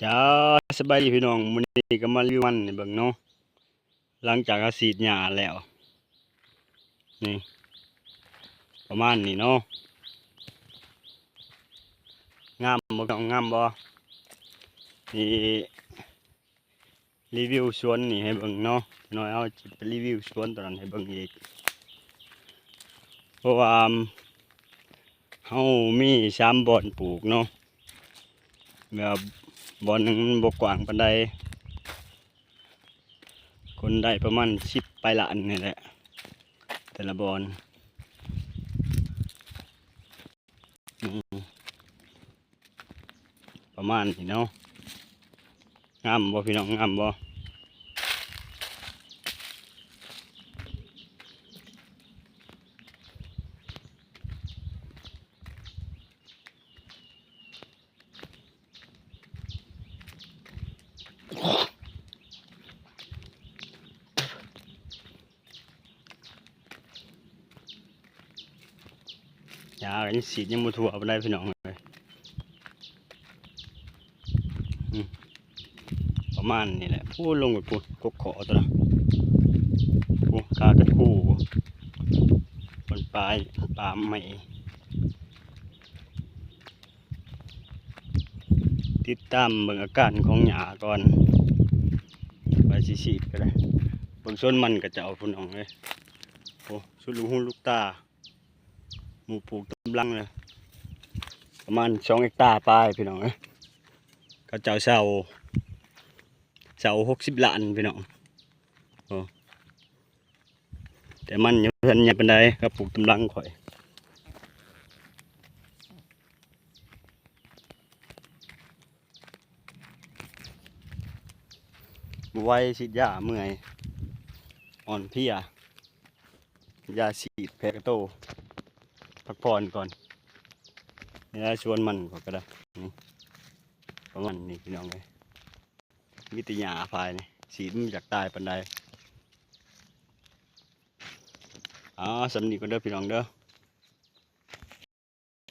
ເຈົ້າ ສະບາຍດີພີ່ນ້ອງ ມື້ນີ້ກໍມາຣີວິວມັນໃຫ້ເບິ່ງເນາະ ຫຼັງຈາກເຮົາສີດຫຍ້າແລ້ວ ນີ້ ປະມານນີ້ເນາະ ງາມບໍ່ພີ່ນ້ອງ ງາມບໍ່? ນີ້ ຣີວິວສວນນີ້ໃຫ້ເບິ່ງເນາະ ຈັກໜ້ອຍເຮົາຈະໄປຣີວິວສວນຕົວນັ້ນໃຫ້ເບິ່ງອີກ ເພາະວ່າເຮົາມີສາມບ່ອນປູກເນາະ ແບບບ່ອນໜຶ່ງມັນບໍ່ກວ້າງປານໃດ ຄົນໄດ້ປະມານສິບປາຍລ້ານນີ້ແຫຼະ ແຕ່ລະບ່ອນ ອືມ ປະມານນີ້ເນາະ ງາມບໍ່ພີ່ນ້ອງ ງາມບໍ່? ຫຍ້າກໍຍັງສີດຍັງບໍ່ທົ່ວປານໃດພີ່ນ້ອງເອີຍ ອືມ ປະມານນີ້ແຫຼະ ໂອ້ ລົງໄປພຸ້ນ ກົກເຄາະຕົວນະ ໂອ້ ກາກັນຄູ ມັນປາຍ ປາໄມ້ ຕິດຕາມເບິ່ງອາການຂອງຫຍ້າກ່ອນ ວ່າຊິສີດກໍໄດ້ ເບິ່ງສວນມັນເຂົາເຈົ້າພີ່ນ້ອງເອີຍ ໂອ້ ສຸດລູກຫູລູກຕາ ໝູ່ປູກຕຳລັງເລີຍ ປະມານສອງເຮັກຕາປາຍພີ່ນ້ອງເອີຍ ເຂົາເຈົ້າເຊົ່າ ເຊົ່າຫົກສິບລ້ານພີ່ນ້ອງ ໂອ້ ແຕ່ມັນຍັງບໍ່ທັນໃຫຍ່ປານໃດ ເຂົາປູກຕຳລັງຂ້ອຍ ບໍ່ໄຫວ ສີດຢາເມື່ອຍ ອ່ອນເພຍ ຢາສີດແພ້ກະໂຕ ພັກຜ່ອນກ່ອນ ນີ້ລະສວນມັນຂ້ອຍກໍໄດ້ ນີ້ ປະມານນີ້ພີ່ນ້ອງເອີຍ ມີແຕ່ຫຍ້າພາຍນີ້ ສີດມັນບໍ່ຢາກຕາຍປານໃດ ເອົາ ສ່ຳນີ້ກ່ອນເດີພີ່ນ້ອງເດີ.